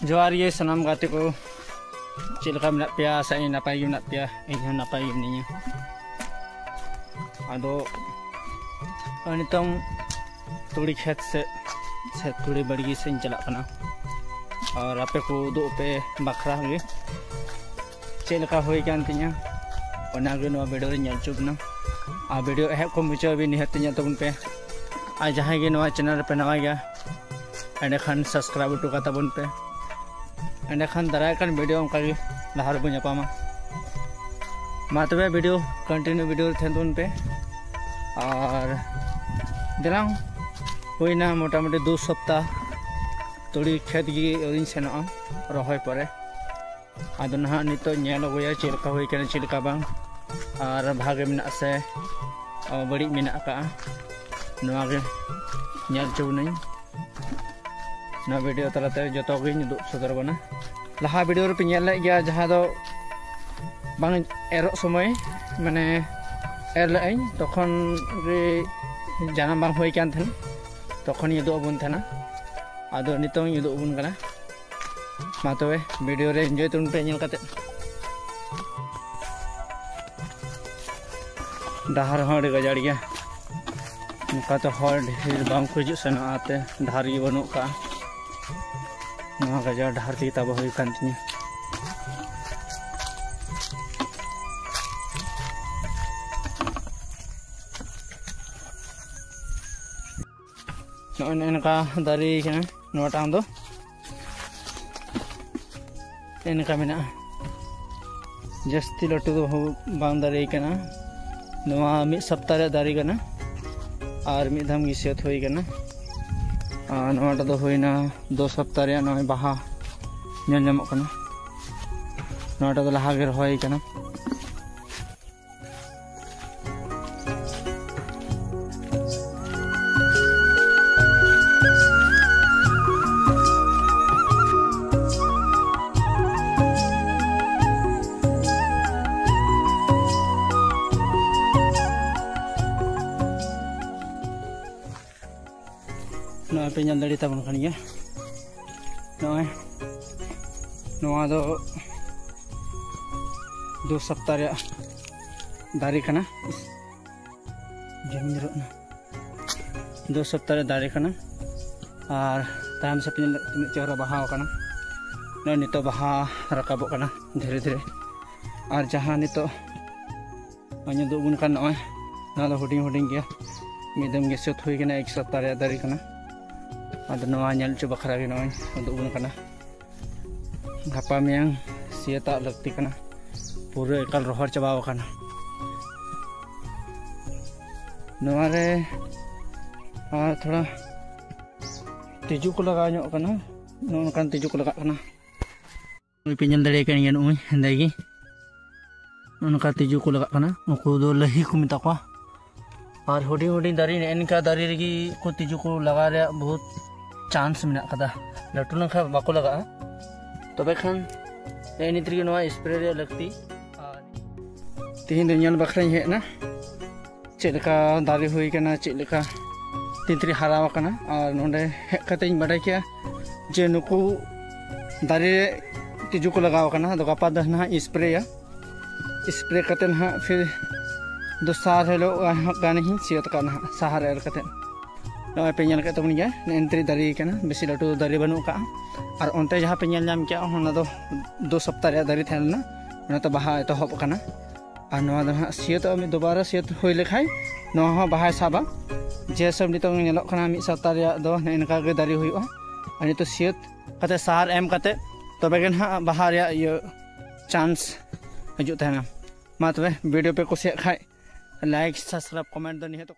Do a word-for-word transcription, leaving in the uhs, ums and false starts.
ᱡᱚᱦᱟᱨ ᱜᱮ ᱥᱟᱱᱟᱢ ᱜᱟᱛᱮ ᱠᱚ, ᱪᱮᱫ ᱞᱮᱠᱟ ᱢᱮᱱᱟᱜ ᱯᱮᱭᱟ? ᱟᱥᱟᱭᱟᱹᱧ ᱱᱟᱯᱟᱭ ᱜᱮ ᱢᱮᱱᱟᱜ ᱯᱮᱭᱟ, ᱤᱧ ᱦᱚᱸ ᱱᱟᱯᱟᱭ ᱜᱮ ᱢᱤᱱᱟᱹᱧᱟ᱾ ᱟᱫᱚ ᱱᱤᱛᱚᱝ ᱛᱩᱲᱤ ᱠᱷᱮᱛ ᱥᱮᱫ ᱥᱮ ᱛᱩᱲᱤ ᱵᱟᱲᱜᱮ ᱥᱮᱫ ᱤᱧ ᱪᱟᱞᱟᱜ ᱠᱟᱱᱟ, ᱟᱨ ᱟᱯᱮ ᱠᱚ ᱩᱫᱩᱜ ᱯᱮ ᱵᱟᱠᱷᱨᱟ ᱜᱮ ᱪᱮᱫ ᱞᱮᱠᱟ ᱦᱩᱭ ᱠᱟᱱ ᱛᱤᱧᱟ, ᱚᱱᱟᱜᱮ ᱱᱚᱣᱟ ᱵᱷᱤᱰᱤᱭᱳ ᱨᱮ ᱧᱮᱞ ᱦᱚᱪᱚ ᱵᱚᱱᱟ᱾ ᱟᱨ ᱵᱷᱤᱰᱤᱭᱳ ᱮᱦᱚᱵ ᱠᱷᱚᱱ ᱢᱩᱪᱟᱹᱫ ᱦᱟᱹᱵᱤᱡ ᱱᱤᱦᱟᱹᱛ ᱧᱮᱞ ᱛᱟᱵᱚᱱ ᱯᱮ᱾ ᱟᱨ ᱡᱟᱦᱟᱸᱭ ᱜᱮ ᱱᱚᱣᱟ ᱪᱮᱱᱮᱞ ᱨᱮᱯᱮ ᱱᱟᱣᱟ ᱜᱮᱭᱟ, ᱮᱸᱰᱮᱠᱷᱟᱱ ᱥᱟᱵᱥᱠᱨᱟᱭᱤᱵ ᱦᱚᱴᱚ ᱠᱟᱛᱟ ᱵᱚᱱ ᱯᱮ᱾ ᱮᱸᱰᱮᱠᱷᱟᱱ ᱫᱟᱨᱟᱭ ᱠᱟᱱ ᱵᱷᱤᱰᱤᱭᱳ ᱚᱱᱠᱟ ᱜᱮ ᱞᱟᱦᱟ ᱨᱮᱵᱚᱱ ᱧᱟᱯᱟᱢᱟ᱾ ᱢᱟ ᱛᱚᱵᱮ ᱵᱷᱤᱰᱤᱭᱳ ᱠᱚᱱᱴᱤᱱᱤᱭᱩ ᱵᱷᱤᱰᱤᱭᱳ ᱨᱮ ᱛᱟᱦᱮᱱ ᱛᱟᱵᱚᱱ ᱯᱮ᱾ ᱟᱨ ᱫᱮᱞᱟᱝ, ᱦᱩᱭᱱᱟ ᱢᱚᱴᱟᱢᱩᱴᱤ ᱫᱩ ᱥᱚᱯᱛᱟ ᱛᱩᱲᱤ ᱠᱷᱮᱛ ᱜᱮ ᱟᱹᱣᱨᱤᱧ ᱥᱮᱱᱚᱜᱼᱟ ᱨᱚᱦᱚᱭ ᱯᱚᱨᱮ᱾ ᱟᱫᱚ ᱱᱟᱦᱟᱜ ᱱᱤᱛᱚᱜ ᱧᱮᱞ ᱟᱹᱜᱩᱭᱟ ᱪᱮᱫ ᱞᱮᱠᱟ ᱦᱩᱭ ᱠᱟᱱᱟ, ᱪᱮᱫ ᱞᱮᱠᱟ ᱵᱟᱝ, ᱟᱨ ᱵᱷᱟᱜᱮ ᱢᱮᱱᱟᱜᱼᱟ ᱥᱮ ᱵᱟᱹᱲᱤᱡ ᱢᱮᱱᱟᱜ ᱟᱠᱟᱜᱼᱟ, ᱱᱚᱣᱟ ᱜᱮ ᱧᱮᱞ ᱦᱚᱪᱚ ᱵᱚᱱᱟᱹᱧ᱾ ᱱᱚᱣᱟ ᱵᱷᱤᱰᱤᱭᱳ ᱛᱟᱞᱟᱛᱮ ᱡᱚᱛᱚ ᱜᱤᱧ ᱩᱫᱩᱜ ᱥᱚᱫᱚᱨ ᱟᱵᱚᱱᱟ᱾ ᱞᱟᱦᱟ ᱵᱷᱤᱰᱤᱭᱳ ᱨᱮᱯᱮ ᱧᱮᱞ ᱞᱮᱫ ᱜᱮᱭᱟ, ᱡᱟᱦᱟᱸ ᱫᱚ ᱵᱟᱝ ᱮᱨᱚᱜ ᱥᱚᱢᱚᱭ, ᱢᱟᱱᱮ ᱮᱨ ᱞᱮᱫᱟᱹᱧ, ᱛᱚᱠᱷᱚᱱ ᱜᱮ ᱡᱟᱱᱟᱢ ᱵᱟᱝ ᱦᱩᱭ ᱠᱟᱱ ᱛᱟᱦᱮᱱ, ᱛᱚᱠᱷᱚᱱᱤᱧ ᱩᱫᱩᱜ ᱟᱵᱚᱱ ᱛᱟᱦᱮᱱᱟ᱾ ᱟᱫᱚ ᱱᱤᱛᱚᱝ ᱤᱧ ᱩᱫᱩᱜ ᱟᱵᱚᱱ ᱠᱟᱱᱟ᱾ ᱢᱟ ᱛᱚᱵᱮ ᱵᱷᱤᱰᱤᱭᱳ ᱨᱮ ᱮᱱᱡᱚᱭ ᱛᱟᱵᱚᱱ ᱯᱮ ᱧᱮᱞ ᱠᱟᱛᱮ᱾ ᱰᱟᱦᱟᱨ ᱦᱚᱸ ᱟᱹᱰᱤ ᱜᱟᱡᱟᱲ ᱜᱮᱭᱟ, ᱱᱚᱝᱠᱟ ᱛᱮ ᱦᱚᱲ ᱰᱷᱮᱨ ᱵᱟᱝ ᱠᱚ ᱦᱤᱡᱩᱜ ᱥᱮᱱᱚᱜᱼᱟ, ᱛᱮ ᱰᱟᱦᱟᱨ ᱜᱮ ᱵᱟᱹᱱᱩᱜ ᱠᱟᱜᱼᱟ᱾ ᱱᱚᱣᱟ ᱜᱟᱡᱟᱲ ᱰᱟᱦᱟᱨ ᱛᱮᱜᱮ ᱛᱟᱵᱚ ᱦᱩᱭᱩᱜ ᱠᱟᱱ ᱛᱤᱧᱟᱹ᱾ ᱱᱚᱜᱼᱚᱭ ᱱᱚᱝᱠᱟ ᱫᱟᱨᱮ ᱠᱟᱱᱟ ᱱᱚᱣᱟᱴᱟᱝ ᱫᱚ᱾ ᱱᱚᱝᱠᱟ ᱢᱮᱱᱟᱜᱼᱟ, ᱡᱟᱹᱥᱛᱤ ᱞᱟᱹᱴᱩ ᱫᱚ ᱵᱟᱝ ᱫᱟᱨᱮ ᱠᱟᱱᱟ᱾ ᱱᱚᱣᱟ ᱢᱤᱫ ᱥᱚᱯᱛᱟ ᱨᱮᱭᱟᱜ ᱫᱟᱨᱮ ᱠᱟᱱᱟ, ᱟᱨ ᱢᱤᱫ ᱫᱷᱟᱢ ᱜᱮ ᱥᱟᱹᱛ ᱦᱩᱭ ᱠᱟᱱᱟ᱾ ᱟᱨ ᱱᱚᱣᱟᱴᱟᱜ ᱫᱚ ᱦᱩᱭᱱᱟ ᱫᱩ ᱥᱚᱯᱛᱟ ᱨᱮᱭᱟᱜ, ᱱᱚᱜᱼᱚᱭ ᱵᱟᱦᱟ ᱧᱮᱞ ᱧᱟᱢᱚᱜ ᱠᱟᱱᱟ᱾ ᱱᱚᱣᱟᱴᱟᱜ ᱫᱚ ᱞᱟᱦᱟ ᱜᱮ ᱨᱚᱦᱚᱭ ᱠᱟᱱᱟ᱾ ᱱᱚᱜᱼᱚᱭ ᱯᱮ ᱧᱮᱞ ᱫᱟᱲᱮ ᱛᱟᱵᱚᱱ ᱠᱟᱱ ᱜᱮᱭᱟ, ᱱᱚᱜᱼᱚᱭ ᱱᱚᱣᱟ ᱫᱚ ᱫᱩ ᱥᱚᱯᱛᱟ ᱨᱮᱭᱟᱜ ᱫᱟᱨᱮ ᱠᱟᱱᱟ᱾ ᱡᱚᱢ ᱧᱩᱨᱩᱜ ᱠᱟᱱᱟ᱾ ᱫᱩ ᱥᱚᱯᱛᱟ ᱨᱮᱭᱟᱜ ᱫᱟᱨᱮ ᱠᱟᱱᱟ᱾ ᱟᱨ ᱛᱟᱭᱚᱢ ᱥᱮᱫ ᱯᱮ ᱧᱮᱞ ᱛᱤᱱᱟᱹᱜ ᱪᱮᱦᱨᱟ ᱵᱟᱦᱟ ᱟᱠᱟᱱᱟ᱾ ᱱᱚᱜᱼᱚᱭ ᱱᱤᱛᱚᱜ ᱵᱟᱦᱟ ᱨᱟᱠᱟᱵᱚᱜ ᱠᱟᱱᱟ ᱫᱷᱤᱨᱮ ᱫᱷᱤᱨᱮ᱾ ᱟᱨ ᱡᱟᱦᱟᱸ ᱱᱤᱛᱚᱜ ᱱᱚᱜᱼᱚᱭ ᱩᱫᱩᱜ ᱟᱵᱚᱱ ᱠᱟᱱ, ᱱᱚᱜᱼᱚᱭ ᱱᱚᱣᱟ ᱫᱚ ᱦᱩᱰᱤᱧ ᱦᱩᱰᱤᱧ ᱜᱮᱭᱟ, ᱢᱤᱫ ᱫᱚᱢ ᱜᱮ ᱥᱟᱹᱛ ᱦᱩᱭ ᱠᱟᱱᱟ, ᱮᱠ ᱥᱚᱯᱛᱟ ᱨᱮᱭᱟᱜ ᱫᱟᱨᱮ ᱠᱟᱱᱟ᱾ ᱟᱫᱚ ᱱᱚᱣᱟ ᱧᱮᱞ ᱦᱚᱪᱚ ᱵᱟᱠᱷᱨᱟ ᱜᱮ ᱱᱚᱜᱼᱚᱭ ᱩᱫᱩᱜ ᱟᱵᱚᱱ ᱠᱟᱱᱟ᱾ ᱜᱟᱯᱟ ᱢᱮᱭᱟᱝ ᱥᱤᱭᱟᱹᱛᱟᱜ ᱞᱟᱹᱠᱛᱤ ᱠᱟᱱᱟ, ᱯᱩᱨᱟᱹ ᱮᱠᱟᱞ ᱨᱚᱦᱚᱲ ᱪᱟᱵᱟᱣ ᱟᱠᱟᱱᱟ᱾ ᱱᱚᱣᱟ ᱨᱮ ᱟᱨ ᱛᱷᱚᱲᱟ ᱛᱤᱡᱩ ᱠᱚ ᱞᱟᱜᱟᱣ ᱧᱚᱜ ᱠᱟᱱᱟ, ᱱᱚᱜᱼᱚ ᱱᱚᱝᱠᱟᱱ ᱛᱤᱡᱩ ᱠᱚ ᱞᱟᱜᱟᱜ ᱠᱟᱱᱟ᱾ ᱱᱚᱜᱼᱚᱭ ᱯᱮ ᱧᱮᱞ ᱫᱟᱲᱮᱭᱟᱜ ᱠᱟᱱ ᱜᱮᱭᱟ, ᱱᱚᱜᱼᱚᱭ ᱦᱮᱸᱫᱮ ᱜᱮ ᱱᱚᱜᱼᱚ ᱱᱚᱝᱠᱟ ᱛᱤᱡᱩ ᱠᱚ ᱞᱟᱜᱟᱜ ᱠᱟᱱᱟ᱾ ᱩᱱᱠᱩ ᱫᱚ ᱞᱟᱹᱦᱤ ᱠᱚ ᱢᱮᱛᱟ ᱠᱚᱣᱟ᱾ ᱟᱨ ᱦᱩᱰᱤᱧ ᱦᱩᱰᱤᱧ ᱫᱟᱨᱮ, ᱱᱮᱜᱼᱮ ᱱᱤᱝᱠᱟ ᱫᱟᱨᱮ ᱨᱮᱜᱮ ᱠᱚ ᱛᱤᱡᱩ ᱠᱚ ᱞᱟᱜᱟᱣ ᱨᱮᱭᱟᱜ ᱵᱚᱦᱩᱛ ᱪᱟᱱᱥ ᱢᱮᱱᱟᱜ ᱠᱟᱫᱟ᱾ ᱞᱟᱹᱴᱩ ᱞᱮᱱᱠᱷᱟᱱ ᱵᱟᱠᱚ ᱞᱟᱜᱟᱜᱼᱟ᱾ ᱛᱚᱵᱮ ᱠᱷᱟᱱ ᱱᱮᱜᱼᱮ ᱱᱤᱛ ᱨᱮᱜᱮ ᱱᱚᱣᱟ ᱥᱯᱨᱮ ᱨᱮᱭᱟᱜ ᱞᱟᱹᱠᱛᱤ᱾ ᱟᱨ ᱛᱮᱦᱮᱧ ᱫᱚ ᱧᱮᱞ ᱵᱟᱠᱷᱨᱟᱧ ᱦᱮᱡ ᱮᱱᱟ, ᱪᱮᱫ ᱞᱮᱠᱟ ᱫᱟᱨᱮ ᱦᱩᱭ ᱠᱟᱱᱟ, ᱪᱮᱫ ᱞᱮᱠᱟ ᱛᱤᱱ ᱛᱤᱨᱤ ᱦᱟᱨᱟᱣ ᱟᱠᱟᱱᱟ᱾ ᱟᱨ ᱱᱚᱰᱮ ᱦᱮᱡ ᱠᱟᱛᱮᱧ ᱵᱟᱰᱟᱭ ᱠᱮᱜᱼᱟ ᱡᱮ ᱱᱩᱠᱩ ᱫᱟᱨᱮ ᱨᱮ ᱛᱤᱡᱩ ᱠᱚ ᱞᱟᱜᱟᱣ ᱟᱠᱟᱱᱟ᱾ ᱟᱫᱚ ᱜᱟᱯᱟ ᱫᱚ ᱱᱟᱦᱟᱜ ᱤᱧ ᱥᱯᱨᱮᱭᱟ᱾ ᱥᱯᱨᱮ ᱠᱟᱛᱮ ᱱᱟᱦᱟᱜ ᱯᱷᱤᱨ ᱫᱚᱥᱟᱨ ᱦᱤᱞᱳᱜ ᱜᱟᱱ ᱦᱟᱸᱜ ᱜᱟᱱ ᱤᱧ ᱥᱤᱭᱟᱹᱛ ᱠᱟᱜᱼᱟ ᱱᱟᱦᱟᱜ ᱥᱟᱦᱟᱨ ᱮᱨ ᱠᱟᱛᱮ᱾ ᱱᱚᱜᱼᱚᱭ ᱯᱮ ᱧᱮᱞ ᱠᱮᱫ ᱛᱟᱵᱚᱱ ᱜᱮᱭᱟ, ᱱᱮᱜᱼᱮ ᱱᱤᱛ ᱨᱮ ᱫᱟᱨᱮ ᱠᱟᱱᱟ, ᱵᱮᱥᱤ ᱞᱟᱹᱴᱩ ᱫᱟᱨᱮ ᱵᱟᱹᱱᱩᱜ ᱠᱟᱜᱼᱟ᱾ ᱟᱨ ᱚᱱᱛᱮ ᱡᱟᱦᱟᱸ ᱯᱮ ᱧᱮᱞ ᱧᱟᱢ ᱠᱮᱜᱼᱟ, ᱚᱱᱟ ᱫᱚ ᱫᱩ ᱥᱚᱯᱛᱟ ᱨᱮᱭᱟᱜ ᱫᱟᱨᱮ ᱛᱟᱦᱮᱸ ᱞᱮᱱᱟ, ᱚᱱᱟ ᱛᱚ ᱵᱟᱦᱟ ᱮᱛᱚᱦᱚᱵ ᱠᱟᱱᱟ᱾ ᱟᱨ ᱱᱚᱣᱟ ᱫᱚ ᱱᱟᱦᱟᱜ ᱥᱤᱭᱟᱹᱛᱚᱜᱼᱟ, ᱢᱤᱫ ᱫᱩᱵᱟᱨᱟ ᱥᱤᱭᱟᱹᱛ ᱦᱩᱭ ᱞᱮᱠᱷᱟᱡ ᱱᱚᱣᱟ ᱦᱚᱸ ᱵᱟᱦᱟᱭ ᱥᱟᱵᱟ᱾ ᱡᱮ ᱥᱚᱵ ᱱᱤᱛᱚᱝ ᱧᱮᱞᱚᱜ ᱠᱟᱱᱟ ᱢᱤᱫ ᱥᱚᱯᱛᱟ ᱨᱮᱭᱟᱜ ᱫᱚ ᱱᱮᱜᱼᱮ ᱱᱤᱝᱠᱟ ᱜᱮ ᱫᱟᱨᱮ ᱦᱩᱭᱩᱜᱼᱟ᱾ ᱟᱨ ᱱᱤᱛᱚᱜ ᱥᱤᱭᱟᱹᱛ ᱠᱟᱛᱮ ᱥᱟᱨ ᱮᱢ ᱠᱟᱛᱮ ᱛᱚᱵᱮ ᱜᱮ ᱱᱟᱦᱟᱜ ᱵᱟᱦᱟ ᱨᱮᱭᱟᱜ ᱤᱭᱟᱹ ᱪᱟᱱᱥ ᱦᱤᱡᱩᱜ ᱛᱟᱦᱮᱱᱟ᱾ ᱢᱟ ᱛᱚᱵᱮ ᱵᱷᱤᱰᱤᱭᱳ ᱯᱮ ᱠᱩᱥᱤᱭᱟᱜ ᱠᱷᱟᱡ ᱞᱟᱭᱤᱠ, ᱥᱟᱵᱥᱠᱨᱟᱭᱤᱵ, ᱠᱚᱢᱮᱱᱴ ᱫᱚ ᱱᱤᱦᱟᱹᱛ